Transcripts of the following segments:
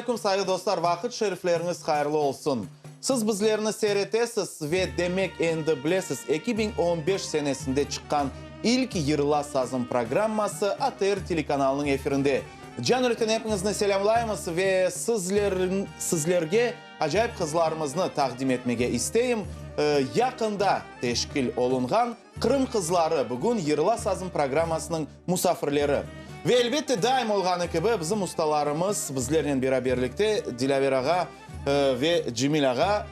aleyküm, sayğı dostlar, vaqıt şerifleriñiz hayırlı olsun! Siz bizlerni seyretesiz ve, demek, endi bilesiz, 2015 senesinde çıqqan ilk Yırla sazım programması ATR telekanalınıñ efirinde. Can yürekten epiñizni selâmlaymız ve sizlerge acayip qızlarımıznı taqdim etmege isteyim. Yaqında teşkil olunğan Qırım qızları bugün Yırla sazım programmasınıñ musafirleri. Ve elbette daim olğanı kibi bizim ustalarımız bizlernen beraberlikte Dilâver ağa ve Cemil ağa.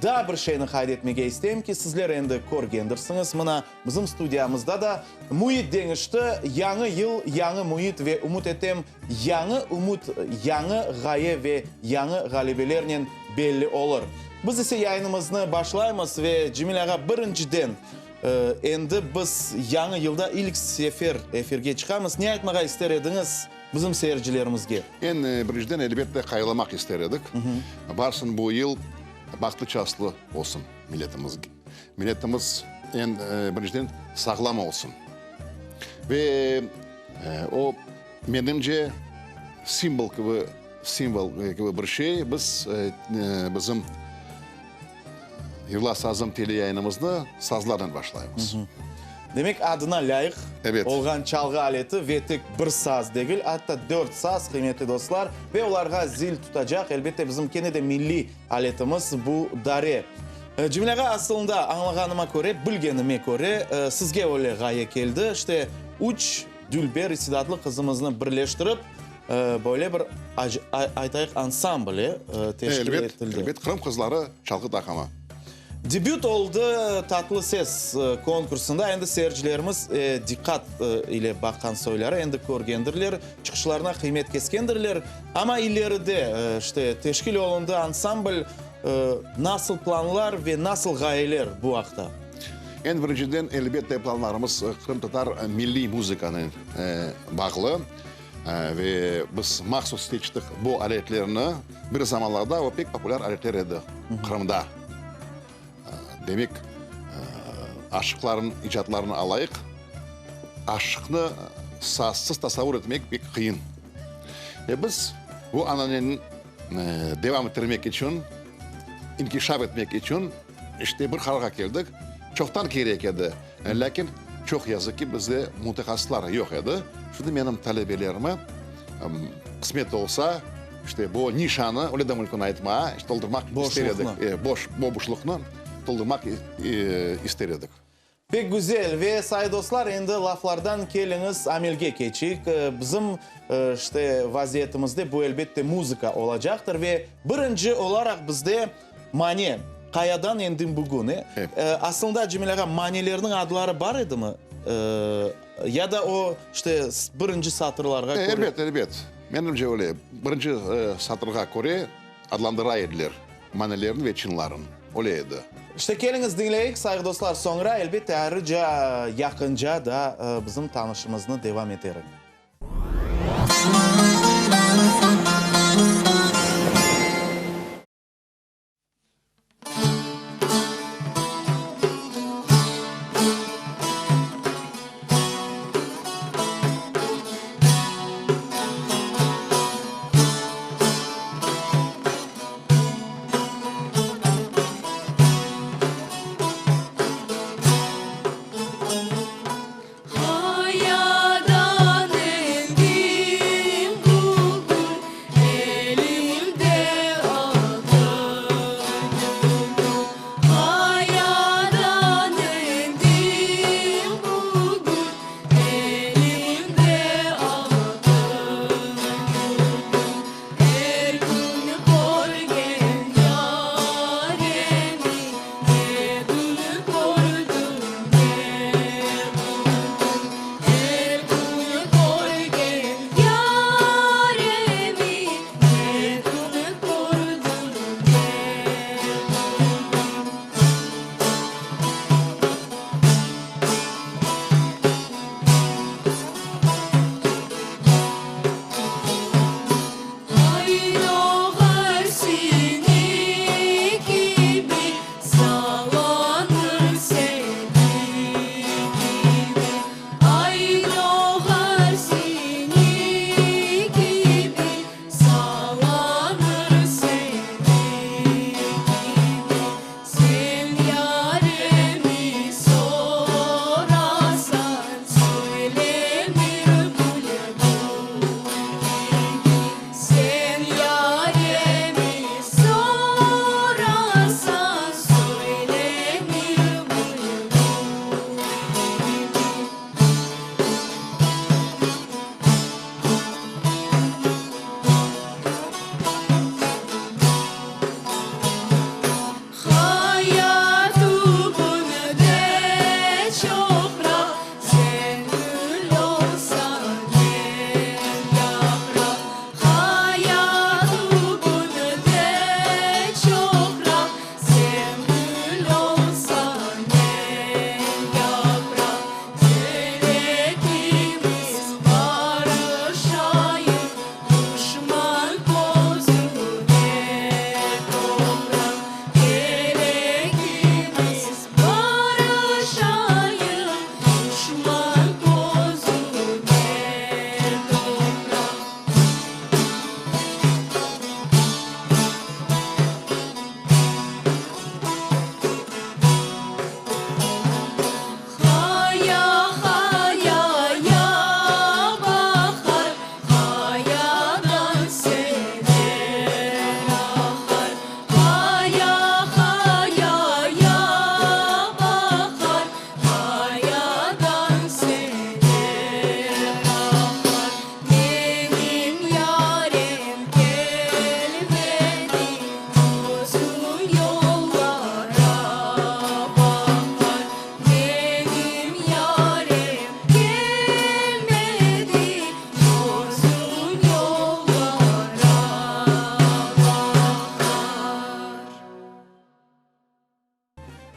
Daa bir şeyni qayd etmege isteyim ki, sizler endi körgendirsiñiz, mına bizim studiyamızda da müit deñişti, yañı yıl, yañı müit ve ümüt etem, yañı ümüt, yañı ğaye ve yañı ğalebelernen belli olur. Biz ise yayınımıznı başlaymız ve Cemil ağa birinciden, endi biz yañı yılda ilk sefer efirge çıqamız, ne aytmağa ister ediñiz bizim seyircilerimizge? Eñ birinciden, elbette, hayırlamaq ister edik. Barsın bu yıl bahtlı-çastlı olsun milletimiz. Milletimiz eñ birinciden sağlam olsun. Ve o, menimce, simvol kibi, simvol kibi bir şey. Biz bizim Yırla sazım teleyayınımıznı sazlarnen başlaymız. Demek, adına lâyıq olğan çalğı aleti ve tek bir saz degil, atta dört saz, qıymetli dostlar, ve olarğa zil tutacaq, elbette, bizim kene de milliy aletimiz, bu dare. Cemil ağa, asılında, añlağanıma köre, bilgenime köre, sizge öyle ğaye keldi, işte, üç dülber, istidatlı qızımıznı birleştirip, Böyle bir, aytayıq, ansambl teşkil etildi. Elbet, Qırım qızları çalğı taqımı. Debüt oldı Tatlı ses konkursında. Endi seyircilerimiz diqqat ile baqqan soyları endi körgendirler, çıqışlarına qıymet keskendirler. Amma ileride, işte, teşkil olundı ansambl, nasıl planlar ve nasıl ğayeler bu aqta? Eñ birinciden, elbette, planlarımız qırımtatar milliy muzıkanen bağlı. Ve biz mahsus seçtik bu aletlerni. Bir zamanlarda o pek populâr aletler edi Qırımda. Demek, aşıqlarnıñ icatlarını alayıq, aşıqnı sazsız tasavur etmek pek qıyın. Ve biz bu ananeni devam ettirmek içün, inkişaf etmek içün, işte bir qararğa keldik. Çoqtan kerek edi. Lâkin, çoq yazıq ki, bizde mütehassıslar yoq edi. Şimdi menim talebelerime, qısmet olsa, işte bu nişanı, öyle de mümkün aytmağa, işte toldurmaq ister edik. Boş, bu boşluqnı toldurmaq ister edik. Pek güzel. Ve, sayı dostlar, endi laflardan keliñiz amelge keçeyik. Bizim, işte, vaziyetimizde bu, elbette, muzıka olacaqtır. Ve birinci olaraq bizde Mane, qayadan endiñ bugün, e? Aslında, Cemil ağa, manelerniñ adları bar edimi? Ya da o, işte, birinci satırlarğa köre? Elbet, elbet. Menimce öyle. Birinci satırğa köre adlandıra ediler manelerni ve çınların. Öyle edi. İşte, keliñiz diñleyik, sayğı dostlar, soñra, elbette, ayrıca yaqınca da bizim tanışımıznı devam eterik. Qayadan endim.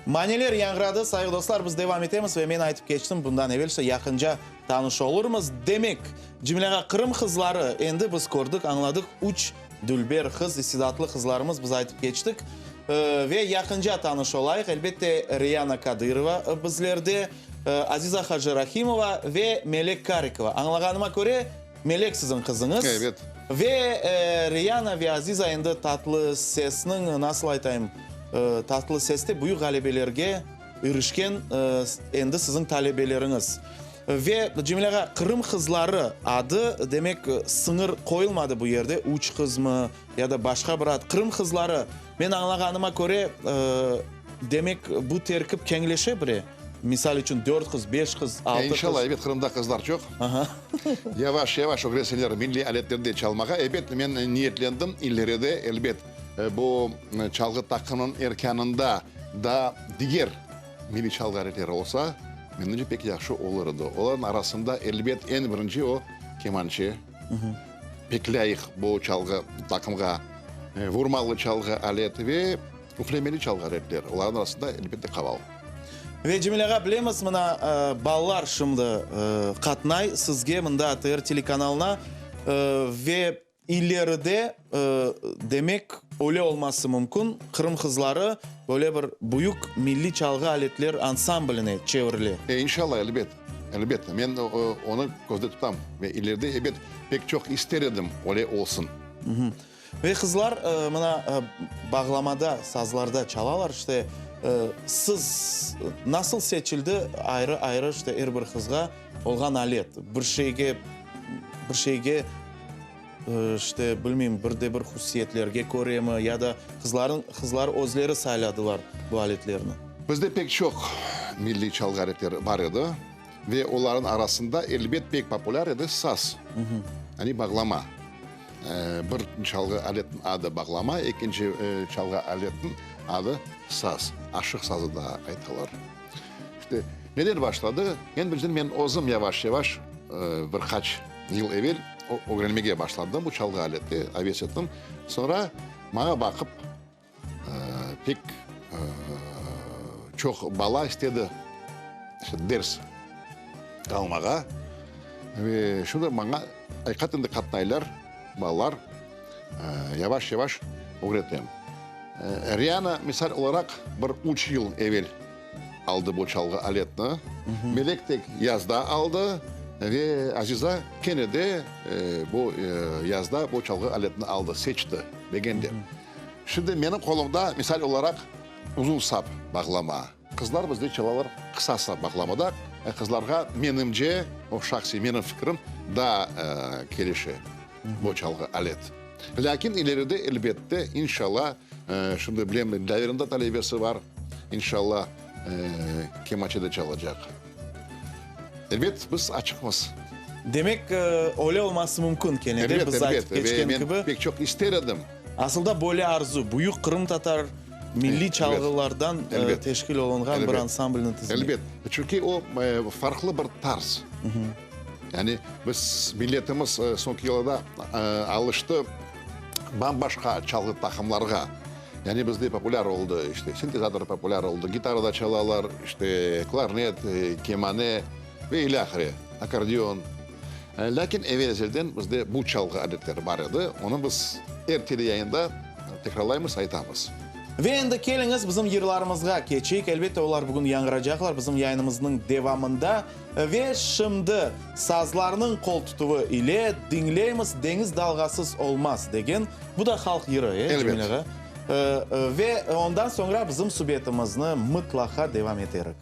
Maneler yañğıradı, sayğı dostlar, biz devam etemiz ve men aytıp keçtim, bundan evelsi yaqınca tanış olurmız. Demek, Cemile ağa, Qırım qızları, endi biz kördik, añladıq, üç dülber qız, istidatlı qızlarımız, biz aytıp keçtik. Ve yaqınca tanış olayıq, elbette, Reyana Kadırova bizlerde, Aziza Hacırahimova ve Melek Karikova. Añlağanıma köre, Melek siziñ qızıñız. Evet. Ve Reyana ve Aziza endi tatlı sesniñ, nasıl aytayım, tatlı seste büyük ğalebelerge irişken endi siziñ talebeleriñiz. Ve, Cemile ağa, Qırım qızları adı, demek, sıñır qoyulmadı bu yerde, üç qızmı ya da başqa bir ad. Qırım qızları, men añlağanıma köre, demek, bu terkip keñleşe bile. Misal içün, dört qız, beş qız, altı qız. İnşallah, ebet, Qırımda qızlar çoq. Yavaş-yavaş ögrenseler milliy aletlerni de çalmağa. Ebet, men niyetlendim, ileride, elbet, bu çalğı taqımınıñ erkânında da diger milliy çalğı aletleri olsa, menimce, pek yahşı olur edi. Olarnıñ arasında, elbet, eñ birinci o, kemançe. Pek lâyıq bu çalğı taqımğa vurmalı çalğı alet ve Üflemeli çalğı aletler, olarnıñ arasında, elbette, qaval. Ve Cemil ağa, bilemiz, mına, balalar şimdi qatnay sizge, mında ATR telekanalına, ve ileride, demek, öyle olması mümkün, Qırım qızları böyle bir büyük milliy çalğı aletler ansambline çevirile. E, inşallah, elbet, elbette. Men onı közde tutam ve ileride, ebet, pek çoq ister edim, öyle olsun. Ve qızlar mına bağlamada, sazlarda çalalar, işte, siz nasıl seçildi ayrı-ayrı, işte, er bir qızğa olğan alet, bir şeyge, bir şeyge, işte, bilmeyim, bir de bir hususiyetlerge köremi ya da qızların, qızlar özleri sayladılar bu aletlerni? Bizde pek çoq milliy çalğı aletleri bar edi ve olarnıñ arasında, elbet, pek populâr edi saz, yani bağlama. Bir çalğı aletniñ adı bağlama, ekinci çalğı aletniñ adı saz, aşıq sazı da aytalar. İşte, neden başladı? Eñ birinciden men özüm yavaş-yavaş bir qaç yıl evel ögrenmege başladım bu çalğı aleti, aves ettim. Soñra maña baqıp Pek çoq bala istedi ders almağa. Ve şimdi maña aqiqaten de qatnaylar balalar, yavaş-yavaş ögretem. Riana, misal olaraq, bir üç yıl evel aldı bu çalğı aletni. Melek tek yazda aldı ve Aziza kene de bu yazda bu çalğı aletni aldı, seçti, begendi. Şimdi menim qolumda, misal olaraq, uzun sap bağlama. Qızlar bizde çalalar qısa sap bağlamada. Qızlarğa, menimce, o şahsiy menim fikrim, daa kelişe bu çalğı alet. Lâkin ileride, elbette, inşallah, şimdi bilem, Dilâverniñ de talebesi bar, inşallah, kemaçe de çalacaq. Elbet, biz açıqmız. Demek, öyle olması mümkün kene de, biz aytıp keçken kibi. Elbet, elbet, ve men pek çoq ister edim. Asılda böyle arzu, büyük qırımtatar milliy çalğılardan teşkil olunğan bir ansamblni tizmek. Elbet, çünki o farqlı bir tarz. Yani biz, milletimiz soñki yıllarda alıştı bam-başqa çalğı taqımlarğa. Yani bizde populâr oldı, işte, sintezator populâr oldı, gitara da çalalar, işte, klarnet, kemane ve ilâhre, akkordeon. Lâkin evel-ezelden bizde bu çalğı aletleri bar edi, onı biz er teleyayında tekrarlaymız, aytamız. Ve endi keliñiz bizim yırlarımızğa keçeyik. Elbette, olar bugün yañğıracaqlar bizim yayınımıznıñ devamında. Ve şimdi sazlarnıñ qol tutuvı ile diñleymiz Deñiz dalğasız olmaz degen, bu da halq yırı, e, Cemil ağa? Ve ondan soñra bizim subetimizni mıtlaqa devam eterik.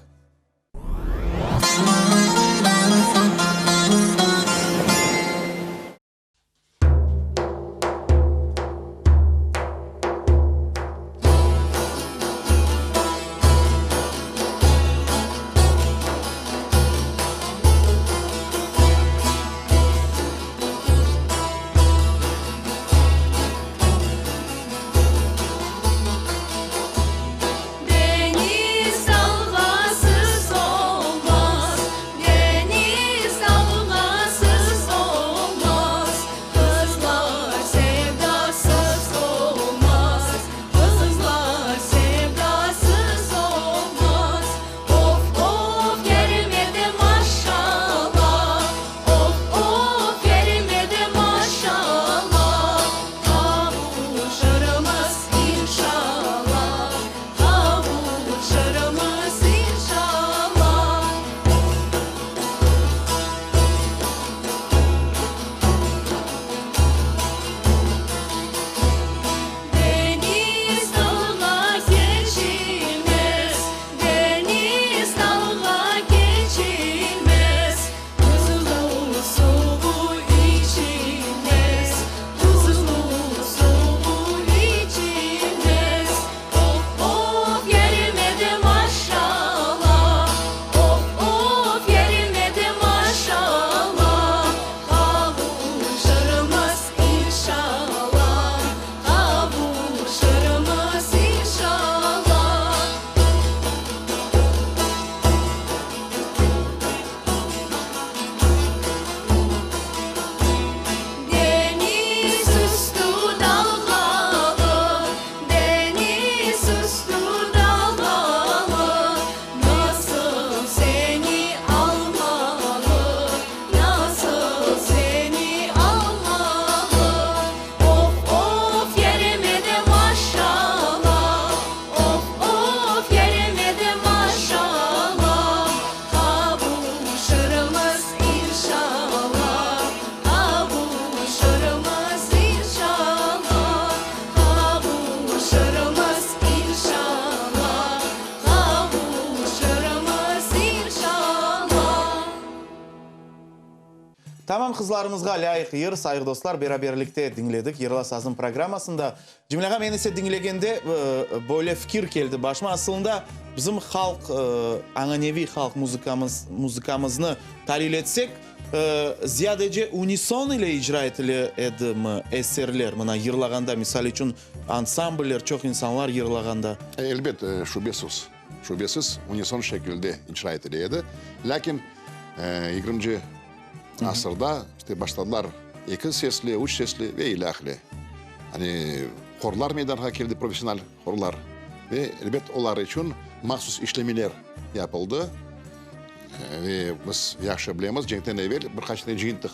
Deñiz dalğasız. qızlarımızğa lâyıq yır, sayğı dostlar, beraberlikte diñledik Yırla sazım programmasında. Cemil ağa, men ise diñlegende böyle fikir keldi başıma, asılında bizim halq, añaneviy halq muzıkamız, muzıkamıznı talil etsek, ziyadece unison ile icra etile edimi eserler, mına yırlağanda, misal içün, ansambller, çoq insanlar yırlağanda? Elbet, şübesiz. Şübesiz, unison şekilde icra etile edi. Lâkin yigirminci asırda işte başladılar eki sesli, üç sesli ve ilâhre. Hani horlar meydanğa keldi, professional horlar. Ve elbet olar içün mahsus işlemeler yapıldı. Ve biz yahşı bilemiz, cenkten evel bir qaç tane cıyıntıq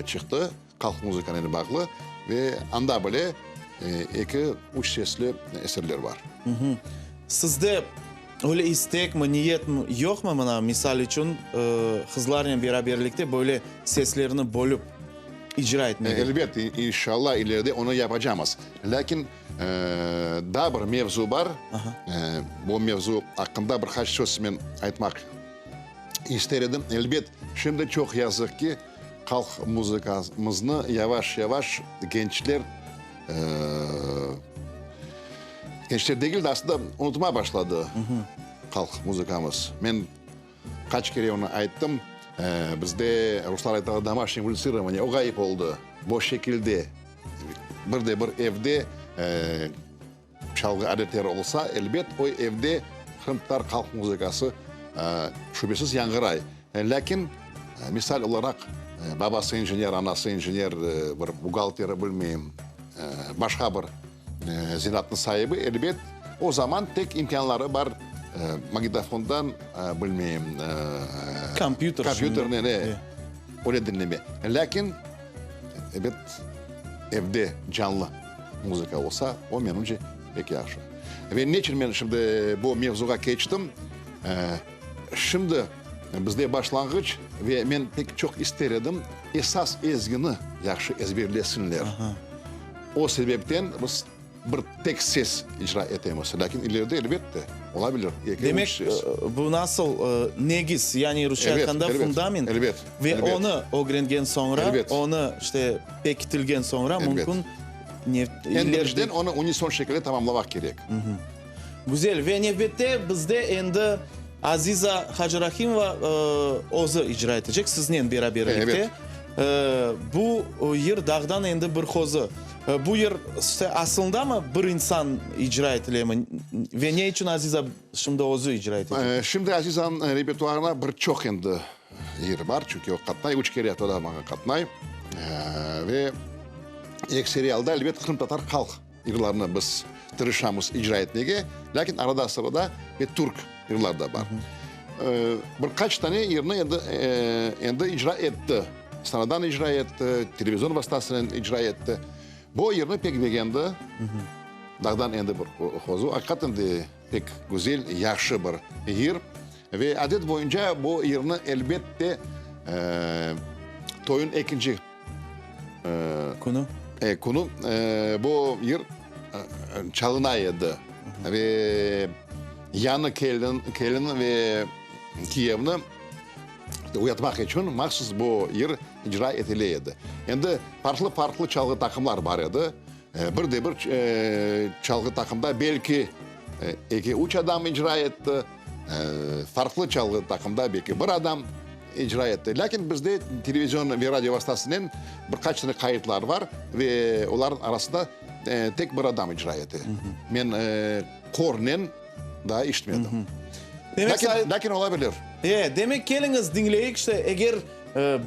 çıqtı. Halq muzıkanen bağlı ve anda bile eki, üç sesli eserler bar. Sizde öyle istekmi, niyetmi yoqmı, mına, misal içün, qızlarnen beraberlikte böyle seslerni bölüp icra etmege? Elbet, inşallah, ileride onı yapacamız. Lâkin daa bir mevzu bar. Bu mevzu aqqında bir qaç söz men aytmaq ister edim. Elbet, şimdi çoq yazıq ki, Halq muzıkamıznı yavaş-yavaş gençler, gençler degil de, aslında unutma başladı halq muzıkamız. Men qaç kere onı ayttım, bizde ruslar aytalar domaşnıye muzıtsırovaniye, o ğayıp oldı. Bu şekilde bir de bir evde Çalğı aletleri olsa, elbet, o evde qırımtatar halq muzıkası şübesiz yañğıray. Lâkin, misal olaraq, babası injener, anası injener, bir buhgalteri, bilmeyim, başqa bir zenaatnıñ saibi, elbet, o zaman tek imkânları bar magnitofondan, bilmeyim, kompyuternen, öyle diñleme. Lâkin, ebet, evde canlı muzıka olsa, o, menimce, pek yahşı. Ve neçün men şimdi bu mevzuğa keçtim? Şimdi bizde başlanğıç ve men pek çoq ister edim, esas ezgini yahşı ezberlesinler. O sebepten biz Bir tek ses icra etemiz, lâkin ileride, elbette, olabilir eki, üç ses. Demek, bu nasıl negiz, yani rusça aytqanda fundament, ve onı ögrengen soñra, onı, işte, pekitilgen soñra mümkün ileride. Birinciden onı unison şekilde tamamlamaq kerek. Güzel. Ve nevbette bizde endi Aziza Hacırahimova özü icra etecek, siznen beraberlikte. Bu yır Dağdan endi bir qozı. Bu yır asılındamı bir insan icra etilemi ve ne içün Aziza şimdi özü icra etecek? Şimdi Azizanıñ repertuarına bir çoq endi yır bar, çünki o qatnay, üç kere aftada maña qatnay. Ve ekseri alda, elbet, qırımtatar halq yırlarını biz tırışamız icra etmege, lâkin arada-sırada ve türk yırlar da bar. Bir qaç tane yırnı endi, endi icra etti. Sanadan icra etti, televizyon vastasınen icra etti. Bu yırnı pek begendi. Dağdan endi bir qozu. Aqiqaten de pek güzel, yahşı bir yır. Ve adet boyunca bu yırnı elbette toyun ekinci Künü? Künü bu yır çalına edi. Ve yañı kelin, kelin ve kiyevni uyatmaq içün mahsus bu yır icra etile edi. Endi farqlı-farqlı çalğı taqımlar bar edi. Bir de bir çalğı taqımda belki eki, üç adam icra etti, farqlı çalğı taqımda belki bir adam icra etti. Lâkin bizde televizion ve radio vastasınen bir qaç tane qayıtlar bar ve olarnıñ arasında tek bir adam icra ete. Men hornen daa işitmedim. Lâkin, lâkin ola bilir. E, demek keliñiz diñleyik, işte, eger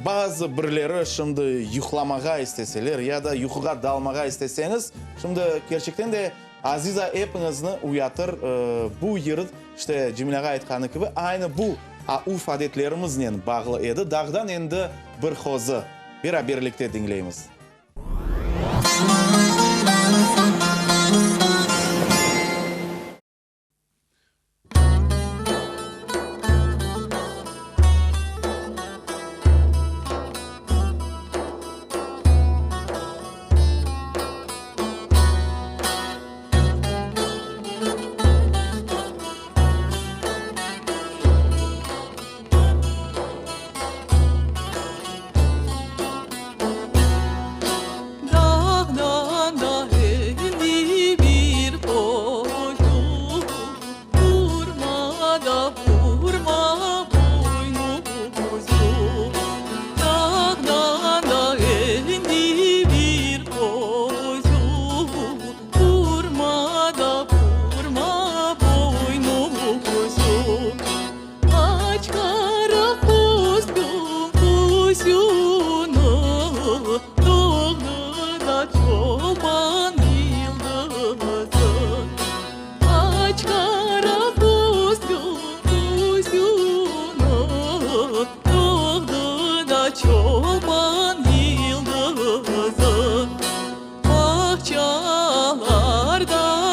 bazı birleri şimdi yuqlamağa isteseler ya da yuquğa dalmağa isteseñiz, şimdi kerçekten de Aziza epiñizni uyatır, bu yır, işte, Cemil ağa aytqanı kibi, aynı bu urf-adetlerimiznen bağlı edi. Dağdan endi bir qozı. Beraberlikte diñleymiz. da burma boynuzı. Aç qara quzum quzunı, Doğdı da çoban yıldızı. Aç qara quzum quzunı, Doğdı da çoban yıldızı. Bağçalarda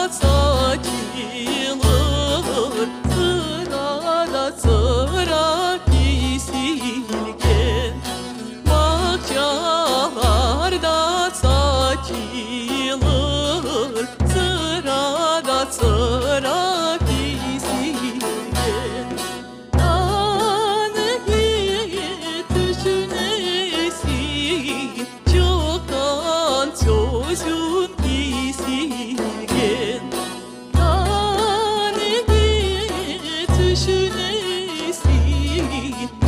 saçılır, Sırada sıra kesilgen. Bağçalarda saçılır, Sırada sıra kesilgen. Angi tüşünesiñ, çoqtan sözüñ kesilgen. Angi tüşünesiñ,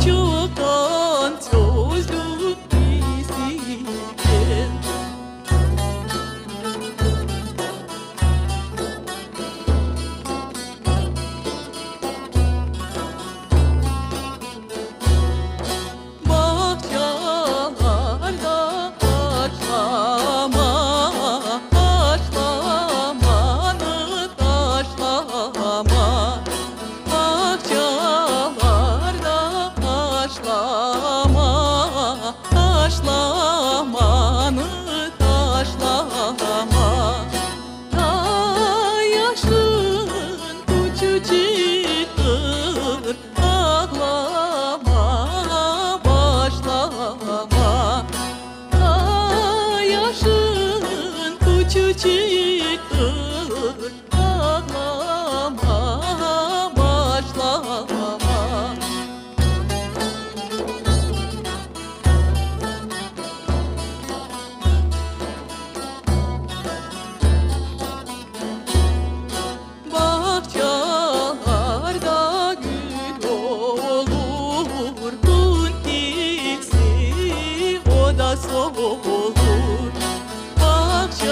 çoqtan sözüñ kesilgen. Bağçalarda taşlama, taşlamanı taşlama. Bağçalarda taşlama, taşlamanı taşlama. Ta yaşın küçüciktir, ağlamağa başlama. Ta yaşın küçüciktir, ağlamağa başlama. Bağçalarda gül olur, Kün kelse o da solur.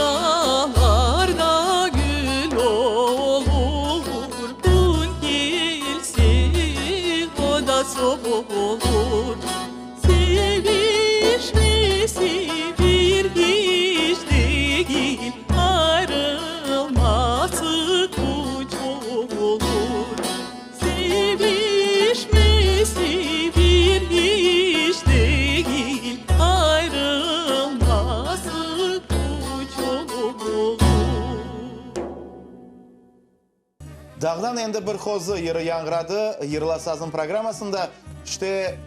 Bağçalarda gül olur, Kün kelse o da solur. Sevişmesi bir hiç degil, Ayrılması üç olur. Sevişmesi bir hiç degil, Ayrılması üç olur. Dağdan endi bir qozı yırı yañğıradı Yırla sazım programmasında. İşte,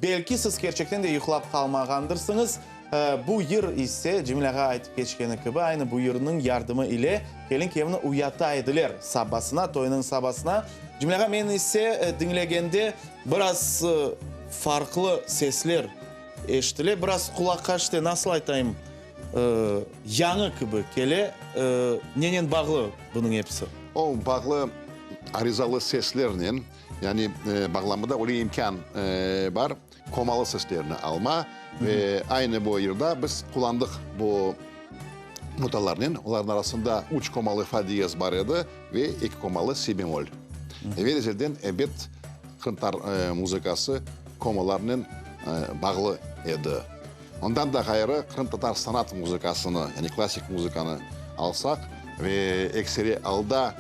belki siz kerçekten de yuqlap qalmağandırsıñız. Bu yır ise, Cemil ağa aytıp keçkeni kibi, aynı bu yırnıñ yardımı ile kelin-kiyevni uyata ediler sabasına, toynıñ sabasına. Cemil ağa, men ise diñlegende biraz farqlı sesler eşitile, biraz qulaqqa işte, nasıl aytayım, Yañı kibi kele. Nenen bağlı bunıñ episi? O, bağlı arizalı seslernen, yani bağlamada öyle imkân bar, komalı seslerni alma ve aynı bu yırda biz qullandıq bu notalarnen, olarnıñ arasında üç komalı fa diyez bar edi ve eki komalı si bemol. Evel-ezelden, ebet, qırımtatar muzıkası komalarnen bağlı edi. Ondan da ğayrı, qırımtatar sanat muzıkasını, yani klassik muzıkanı alsaq ve ekseri alda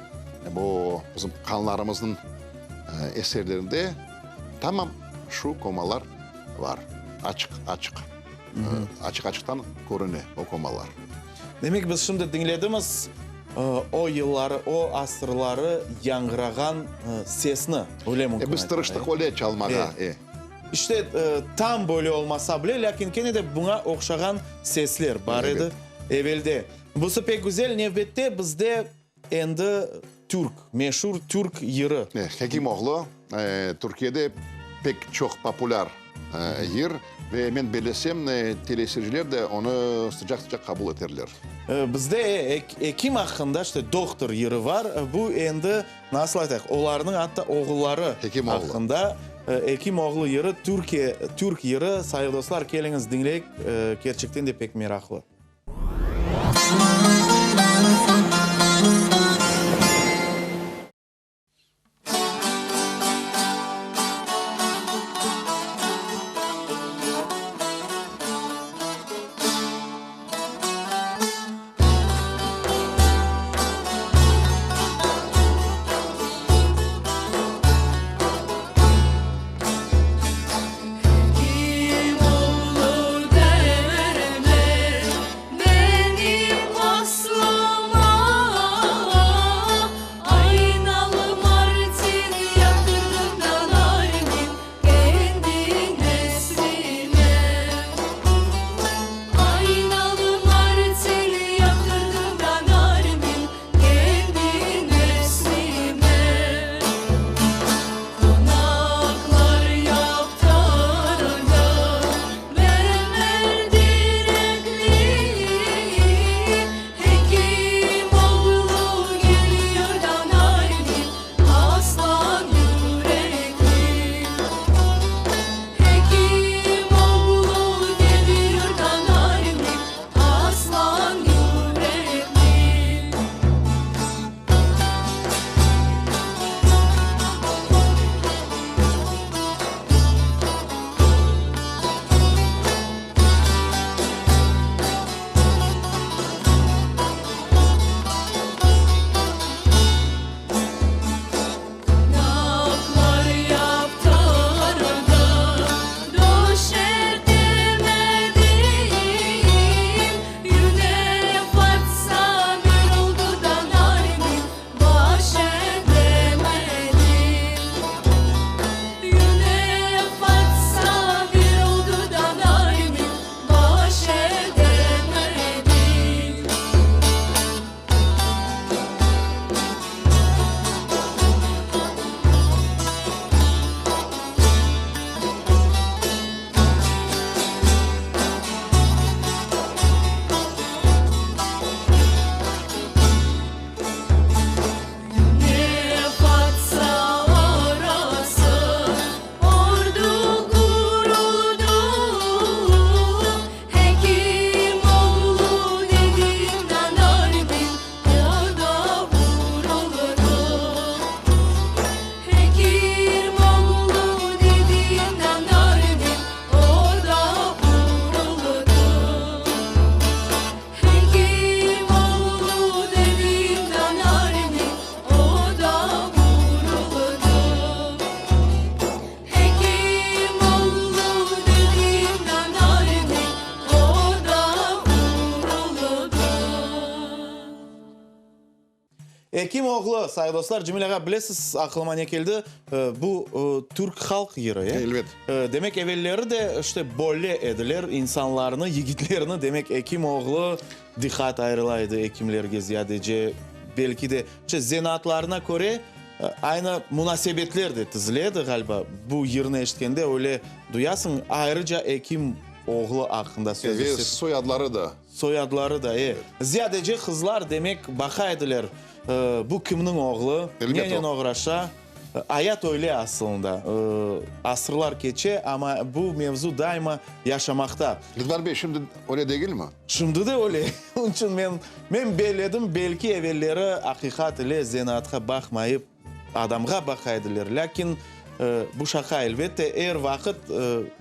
bu bizim qanlarımıznıñ eserlerinde tamam şu komalar bar. Açıq-açıq, açıq-açıqtan körüne o komalar. Demek, biz şimdi diñledimiz o yılları, o asırları yañğırağan sesni, öyle mümkün aytmağa? Biz tırıştıq öyle çalmağa, e. İşte, tam böyle olmasa bile, lâkin kene de buña oqşağan sesler bar edi evelde. Busı pek güzel. Nevbette bizde endi türk, meşur türk yırı. Hekimoğlu, Türkiyede pek çoq populâr yır ve men bellesem, teleseyirciler de onı sıcaq-sıcaq qabul eterler. Bizde ekim aqqında, işte, Dohtor yırı var. Bu endi Nasıl aytayıq, olarnıñ atta oğulları aqqında Ekim oğlu yırı, Türkiye, türk yırı. Sayğı dostlar, keliñiz diñleyik, kerçekten de pek meraqlı. Ekim oğlu, sayğı dostlar, Cemil ağa, bilesiz, aqılıma ne keldi? Bu türk halq yırı, e? Elbet. Demek, evelleri de işte böyle ediler, insanlarnı, yigitlerni, demek, ekim oğlu diqqat ayırıla edi ekimlerge ziyadece, belki de, işte, zenaatlarına köre aynı munasebetler de tizile edi, ğaliba. Bu yırnı eşitkende öyle duyasıñ, ayrıca ekim oğlu aqqında söz Ve etse. soyadları da. Soyadları da, e. Ziyadece qızlar, demek, baqa ediler, bu kimniñ oğlu, Elbet, nenen oğraşa. Ayat öyle asılında. Asırlar keçe, amma bu mevzu daima yaşamaqta. Rıdvan bey, şimdi öyle degilmi? Şimdi de öyle. Onıñ içün men, men belledim, belki evelleri aqiqat ile zenaatqa baqmayıp, Adamğa baqa ediler. Lâkin bu şaqa, elbette, er vaqıt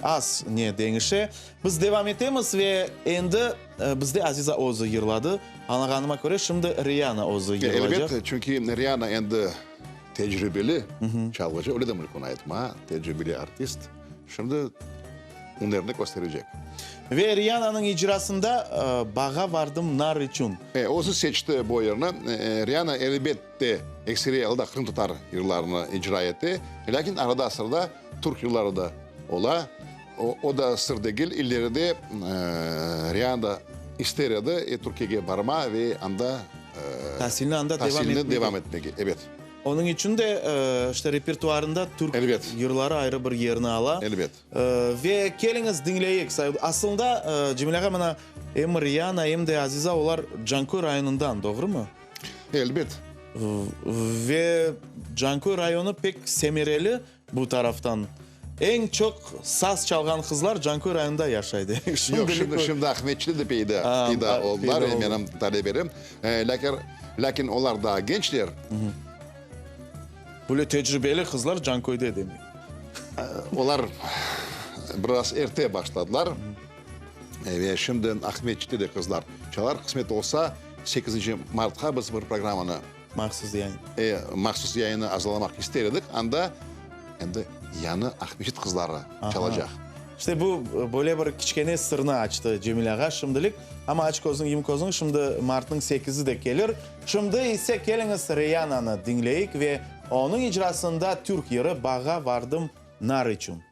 az ne deñişe. Biz devam etemiz ve endi bizde Aziza özü yırladı. Añlağanıma köre, şimdi Riyana özü yırlaycaq. Elbette, çünki Riyana endi tecribeli çalğıcı, öyle de mümkün aytma, tecribeli artist. Şimdi ünerini kösterecek. Ve Riyananıñ icrasında Bağa vardım nar içün. E, özü seçti bu yırnı. Riyana, elbette, ekseriy alda qırımtatar yırlarını icra ete, lâkin arada-sırada türk yırları da ola. O da sır degil, ileride Riyana da ister edi Türkiyege barma ve anda Tasilni anda devam tasilni etmege. devam etmege, ebet. Onıñ içün de, işte, repertuarında türk Elbet. yırları ayrı bir yerni ala. Elbet. Ve keliñiz diñleyik. Aslında, Cemil ağa, mına, em Riyana, em de Aziza, olar Canköy rayonından, doğrumı? Elbet. Ve Canköy rayonı pek semereli bu taraftan. Eñ çoq saz çalğan qızlar Canköy rayonında yaşay, demek. Yoq, şimdi, şimdi Aqmescitte de peyda, peyda oldılar, menim taleberim. Lâkin, lâkin olar daa gençler. Böyle tecribeli qızlar Canköyde demek. Olar biraz erte başladılar. Ve şimdi Aqmescitte de qızlar çalar. Qısmet olsa, sekizinci martqa biz bir programmanı, Mahsus yayın. E, mahsus yayını azırlamaq ister edik. Anda endi yañı Aqmescit qızları çalacaq. İşte bu, böyle bir kiçkene sırnı açtı Cemil ağa şimdilik. Amma aç közüñ, yum közüñ, şimdi martnıñ sekizi de kelir. Şimdi ise keliñiz Reyananı diñleyik ve onıñ icrasında türk yırı Bağa vardım nar içün.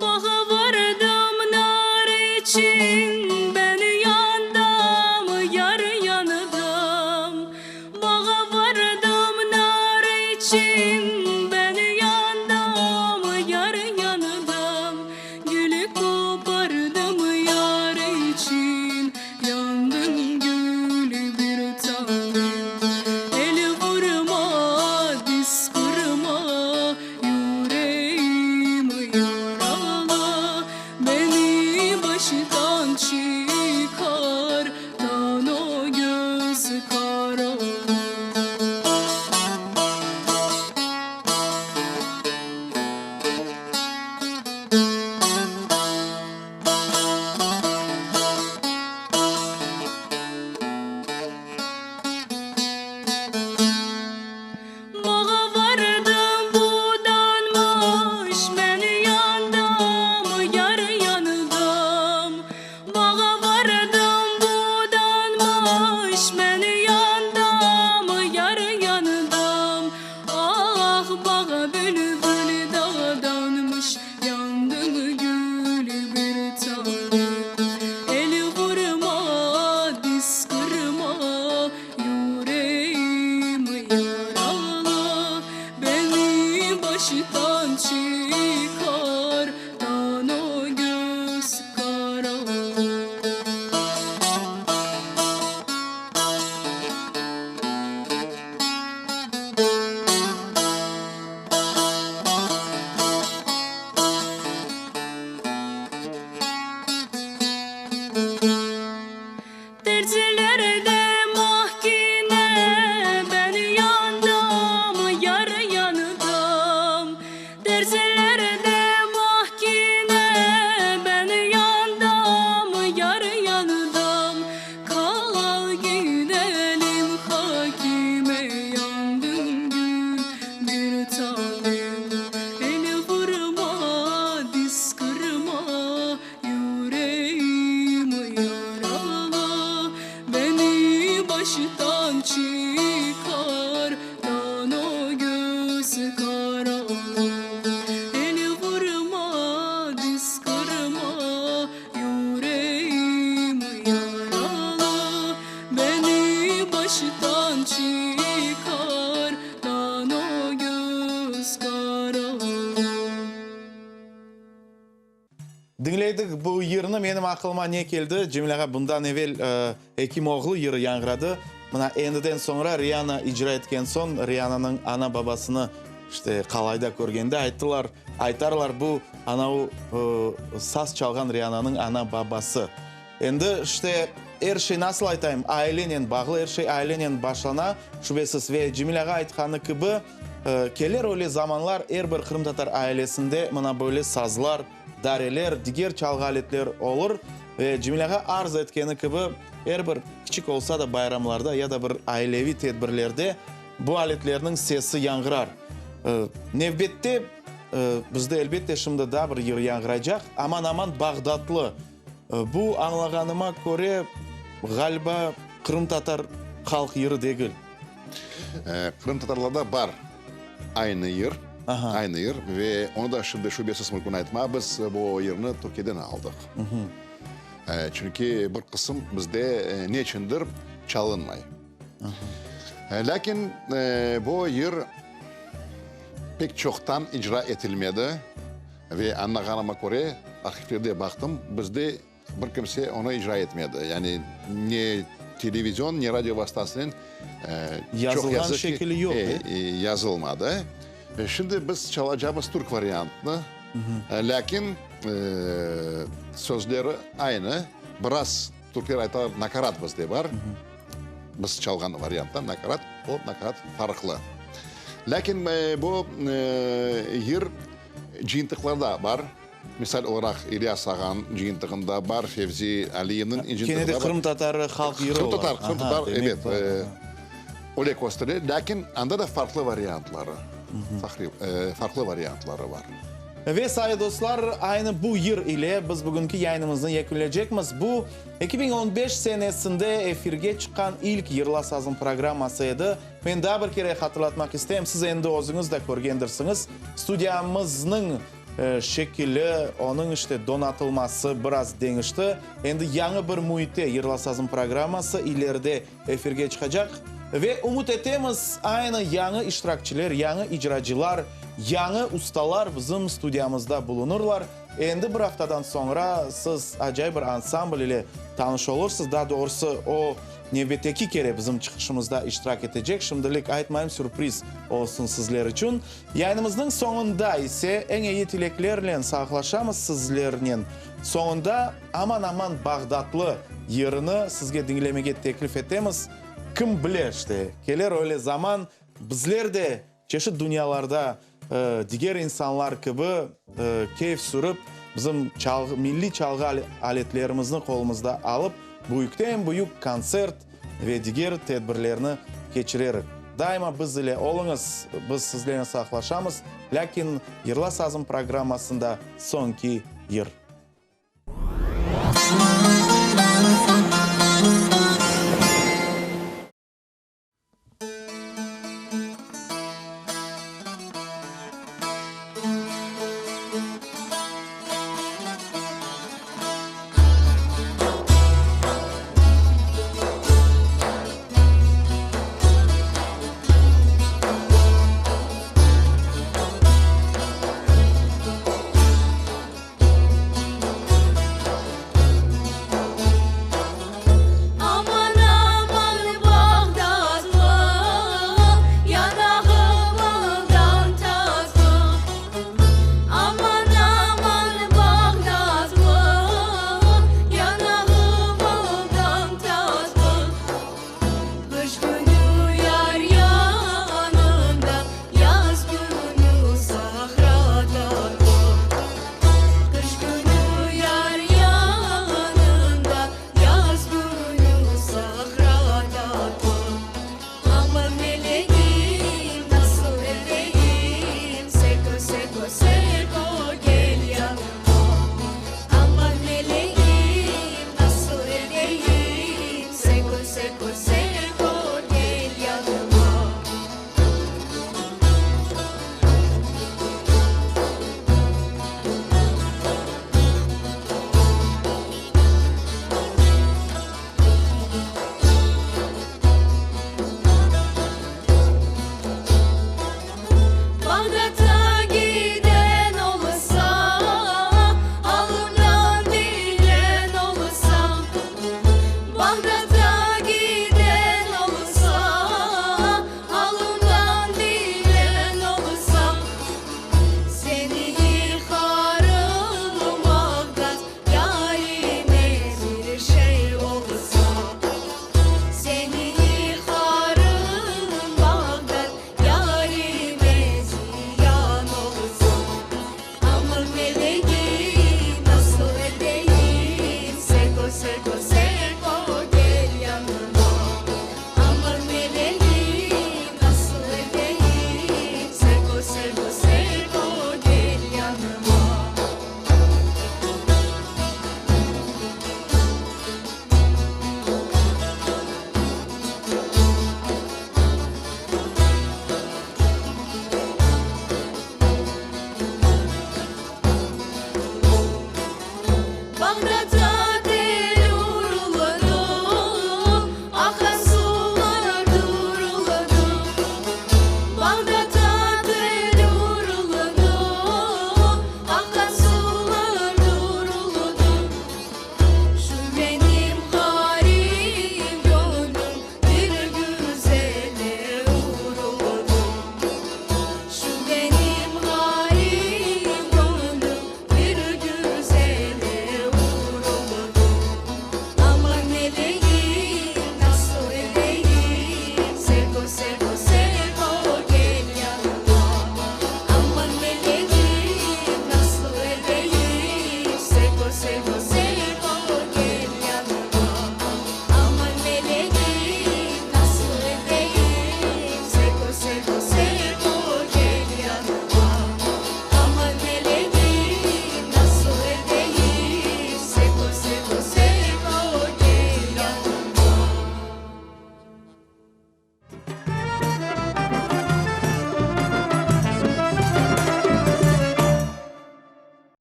Bağa vardım nar içün, ben yandım, yar yandım. Bağa vardım nar içün, ben yandım, yar yandım. Gül qopardım yar içün, yandım gül bir tanem. El vurma, diz qırma, yüreğim yaralı. Beni baştan çıqartan o göz qaralı. Bağa vardım budanmış, men yandım, yar yandım. Bağa vardım budanmış, men yandım, yar yandım. Ah, bağa bülbül dadanmış, yandım. Diñledik bu yırnı, menim aqılıma ne keldi, Cemil ağa, bundan evel Ekimoğlu yırı yañğıradı. Mına endiden soñra Riana icra etken soñ, Riananıñ ana-babasını işte qalayda körgende ayttılar, aytarlar, bu anavı saz çalğan Riananıñ ana-babası. Endi işte er şey, nasıl aytayım, ailenen bağlı, er şey ailenen başlana, şübesiz. Ve Cemil ağa aytqanı kibi, keler öyle zamanlar, er bir qırımtatar ailesinde mına böyle sazlar, dareler, diger çalğı aletler olur. Ve Cemil ağa arz etkeni kibi, er bir kiçik olsa da bayramlarda ya da bir aileviy tedbirlerde bu aletlerniñ sesi yañğırar. Nevbette bizde, elbette, şimdi daa bir yır yañğıraycaq, aman-aman Bağdatlı. Bu, añlağanıma köre, ğaliba, qırımtatar halq yırı degil. Qırımtatarlarda bar aynı yır, aynı yır ve onı da şimdi şübesiz mümkün aytma, biz bu yırnı Türkiyeden aldıq. Çünki bir qısım bizde neçündir çalınmay. Lâkin bu yır pek çoqtan icra etilmedi ve añlağanıma köre, arhivlerde baqtım, bizde bir kimse onı icra etmedi. Yani ne televizion, ne radio vastasınen çoq yazıq ki, şekili yoq, yazılmadı. Şimdi biz çalacağımız türk variantını, lâkin sözleri aynı, biraz Türkler aytalar, nakarat bizde bar. Biz çalğan varianttan nakarat, o nakarat farqlı. Lâkin bu yır cıyıntıqlarda bar. Misal olaraq, İlyas ağanıñ cıyıntığında bar, Fevzi Aliyevniñ cıyıntığında bar. Kene de qırımtatar halq yırı ola. Qırımtatar, qırımtatar, ebet, öyle köstere. Lâkin anda da farqlı variantları, farqlı variantları bar. Ve, sayı dostlar, aynı bu yır ile biz bugünki yayınımıznı yekünlecekmiz. Bu, 2015 senesinde efirge çıqqan ilk Yırla sazım programması edi. Men daa bir kere hatırlatmaq isteyim, siz endi özüñiz de körgendirsiñiz, studiyamıznıñ şekili, onıñ işte donatılması biraz deñişti. Endi yañı bir müitte Yırla sazım programması ileride efirge çıqacaq ve ümüt etemiz, aynı yañı iştirakçiler, yañı icracılar, yañı ustalar bizim studiyamızda bulunırlar. Endi bir aftadan soñra siz acayip bir ansambl ile tanış olursız, daa doğrusı o nevbetteki kere bizim çıqışımızda iştirak etecek, şimdilik aytmayım, sürpriz olsun sizler içün. Yayınımıznıñ soñunda ise eñ eyi tileklernen sağlıqlaşamız sizlernen. Soñunda Aman-aman Bağdatlı yırını sizge diñlemege teklif etemiz. Kim bile, işte, keler öyle zaman, bizler de çeşit dünyalarda diger insanlar kibi keyf sürip, bizim çalğı, milliy çalğı aletlerimizni qolumızda alıp, büyükten-büyük kontsert ve diger tedbirlerni keçirerik. Daima biz ile oluñız, biz sizlernen sağlıqlaşamız, lâkin Yırla sazım programmasında soñki yır. Bağdat'a.